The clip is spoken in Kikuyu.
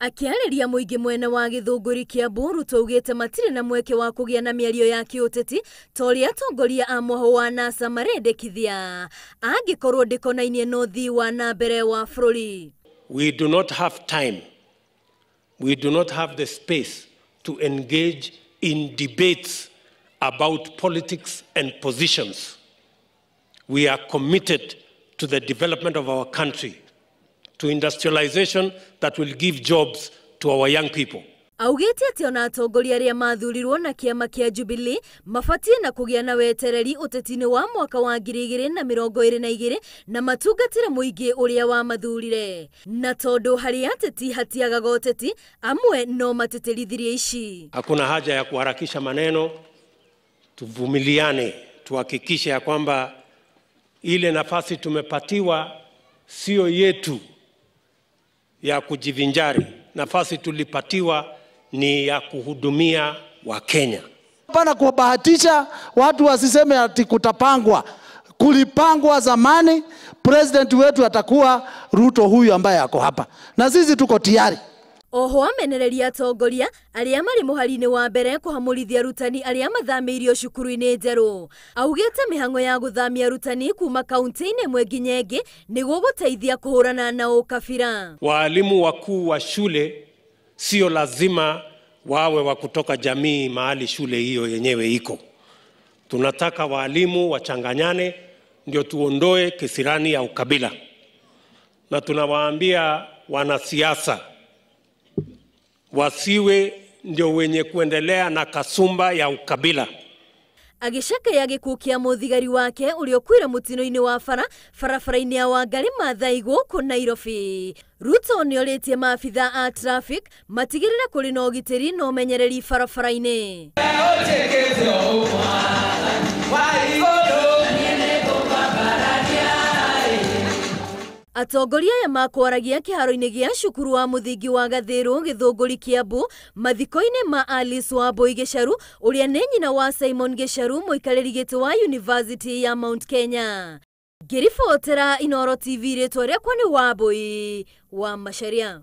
Akĩarĩria mũingĩ mwena wa Gĩthũngũri Kiambu, Ruto augĩte matirĩ na mweke wa kũgĩa na mĩario ya kĩũteti ta ũrĩa atongoria a mwahũ wa NASA marendekithia angĩkorwo ndĩkonainie na ũthii wa na mbere wa bũrũri. We do not have time. We do not have the space to engage in debates about politics and positions. We are committed to the development of our country, to industrialization that will give jobs to our young people. Augĩte atĩ ona atongoria arĩa mathurirwo na kĩama kĩa Jubilee mabatiĩ na kũgĩa na wetereri ũteti-inĩ wa mwaka wa 2022 na matungatĩre mũingĩ ũrĩa wamathurire. Na tondũ harĩ ateti hatiagaga ũteti, amwe no matĩtĩrithirie ici. Hakuna haja ya kuharakisha maneno, tuvumiliane, tuhakikishe ya kwamba ile nafasi tumepatiwa sio yetu ya kujivinjari. Nafasi tulipatiwa ni ya kuhudumia Wakenya. Hapana kuwabahatisha watu wasiseme ati kutapangwa. Kulipangwa zamani, president wetu atakuwa Ruto huyu ambaye ako hapa. Na sisi tuko tayari. Oho amenereria atongoria arĩa marĩ mũhari-inĩ wa mbere kũhamũrithia arutani arĩa mathamĩirio cukuru-inĩ njerũ. Augĩte mĩhang'o ya gũthamia arutani kuma kaunti-inĩ ĩmwe nginya ĩngĩ nĩguo gũteithia kũhũrana na ũkabira. Waalimu wakuu wa shule sio lazima wawe wa kutoka jamii mahali shule hiyo yenyewe iko. Tunataka waalimu wachanganyane ndio tuondoe kisirani ya ukabila. Na tunawaambia wanasiasa wasiwe ndio wenye kuendelea na kasumba ya ukabila. Agĩcakaya gĩkuũ kĩa mũthigari wake ũrĩa ũkuire mũtino-inĩ wa bara barabara-inĩ ya Wangari Maathai gũkũ Nairobi. Ruto nĩorĩtie maabitha a traffic matigĩrĩre kũrĩ na ũgitĩri na ũmenyereri barabara-inĩ. Atongoria aya makwaragia kĩharo-inĩ gĩa cukuru wa mũthingi wa Gathĩrũ Gĩthũngũri Kiambu mathiko-inĩ ma Alice Wambui Gĩcaru ũrĩa nĩ nyina wa Simon Gĩcaru mũikarĩri gĩtĩ wa University ya Mount Kenya. Ngĩribotera Inooro TV rĩtwa rĩakwa nĩ Wambui wa Macharia.